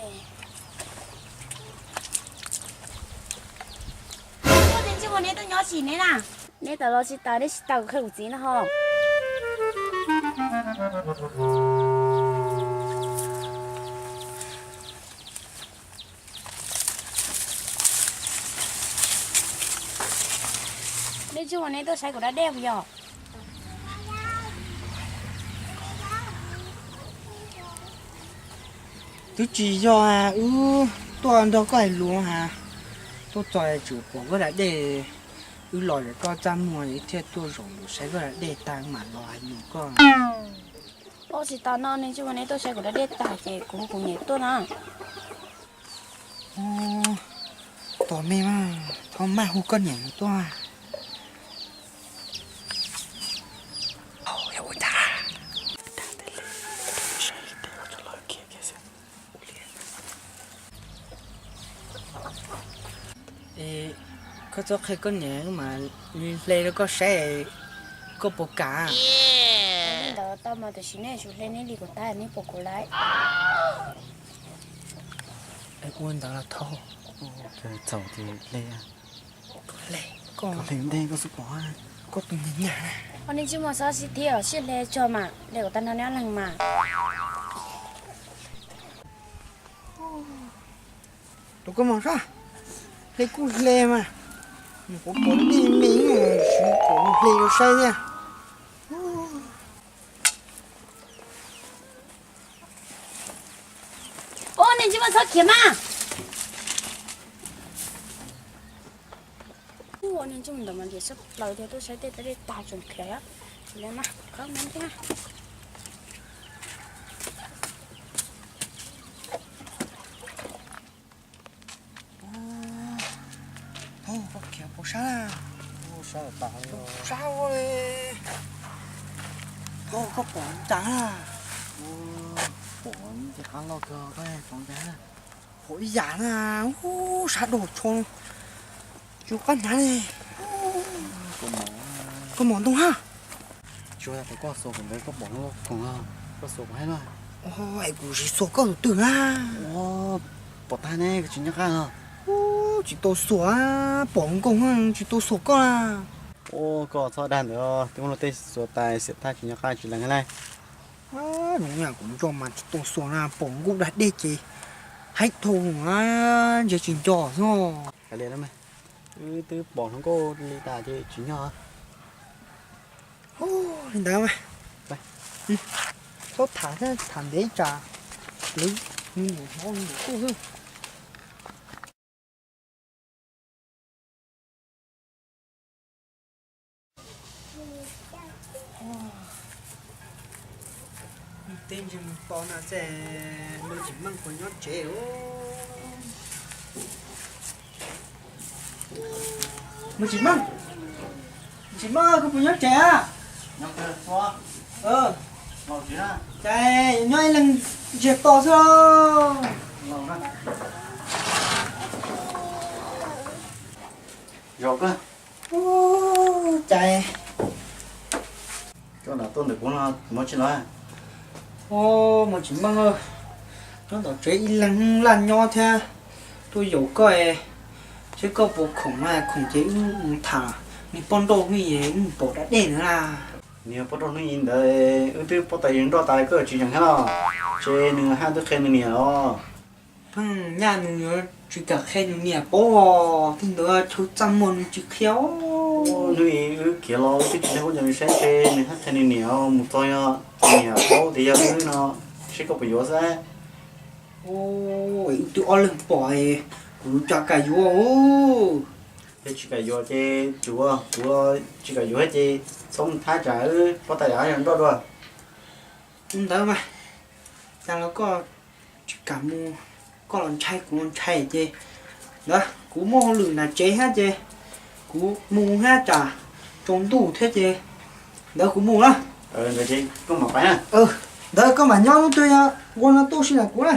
Neb tuaj nyob tsis tau, neb tsis tau kuv qhia kuv txiv no ho. Neb tsis muaj, neb tuaj saib kuv da dej puas yog? Twb tsis yog, wb tuaj nrog koj hais lus ha, tuaj txog tseem pom koj da dej, wb los zam koj txaj muag wb thiaj tuaj zaum saib koj da dej tag mam los hais lus koj. Ua tsis tau no, neb tsis muaj, neb tuaj saib kuv da dej tag ces kuv hu kuv niam tuaj na. Tos me mas, thov maj hu koj niam tuaj. Koj txhob qhia koj niam mas, nws hle rau koj saib, koj puas kam? Ntawd tau mas, tiam sis neb yuav tsum hle neb li kuv tag neb puas kam lawm. Ua ntawd los tau. Txaus ces hle. Hle, koj hle ntej koj xub pom, koj tus nyuam nyuam na. Ua neb tsis muaj, txhob sib thib os, sib hle tso mas, hle kom tag nrho neb ob leeg mas. Tus koj mos sab, hle kuj hle mas, nws kuv pom dij me, tsis pom nws hle rau saib thiab. Ua neb tsis muaj, txhob khiav mas. Ua neb tsis muaj, ntawd mas ntiav sab plaws tiag, tuaj saib tej da dej tag tseem khiav, khiav li mas qab mus thiab. Koj khiav puas sab? Sab ua li. Koj pom cas? Pom ib qab loj kawg, koj pom cas? Pom ib yam na, ub, sab dog tsho, tsis qab hnav li. Koj mos ntoo hab. Tsis ua, koj xuas kuv ntawd koj pom lub khoom, koj xuas kuv hab na. Es kuv tsis xuas koj tus twg na. Pom tag ne, koj tsis nyob qab no. Tsis tau xuas, pom nkoos tsis tau xuas koj na. Ua koj txhob dag ntawd, twb muaj luag tej xuas tais xiam thaj tsis nyob qab tsis lees lawm. Kuv nco mas tsis tau xuas na, pom nkuj da dej ces haib dhau na, ntshe tsis nco xwb. Wb twb pom hluas nkauj li tas ces tsis nco. Li ntawd mas, txhob tham thiab, tham ntev tsam lawv me nyuam hnov me nyuam tuaj xwb. Tej ntsis mus tos na, ces Maiv Tsis Meej puas nyob tsev os? Maiv Tsis Meej, Tsis Meej, koj puas nyob tsev a? Cas nyob ib leeg ntsiag to xwb. Zos koj. Ub, cas koj tuaj ntawm kuv no, Maiv Tsis los? Ub, Maiv Tsis Meej, nyob tom tsev ib leeg laj nyob thiab, tuaj yaum koj, seb koj puas khoom na, khoom ces wb mus tham niag poj nrauj hnub i, wb mus pom da dej ntawd na. Niag poj nrauj hnub i ntawd wb twb paub tas nws nrauj tas koj tsis yeem thiab los? Ces nws haj twb qhia nws niam os. Pheej nyaj nws yuav tsis kam qhia nws niam paub os, tej ntawd chaw txaj muag nws tsis qhia os. Hnub i wb khiav los wb twb tsis nco kuj nco nws saib, ces nws haj qhia nws niam mus txog yog nws niam paub tias yog wb no, seb koj puas yuav xwb. Wb twb ob leeg pom, kuv tsis kam yuav. Yog tsis kam yuav ces tsuav kuv tsis kam yuav thiab ces txhob mus thab tsam wb paub tas yog nrauj dua. Ua ntawd mas, cas los koj tsis kam mus, koj los ntshai kuv los ntshai ces, ntawd kuv muaj hauj lwm nram tsev thiab ces kuv mus thiab, tsam tsaus ntuj thiab ces ntawd kuv mus na. Ntawd koj mam nyob lub twg yog ua no tuaj si ntawm kuv na.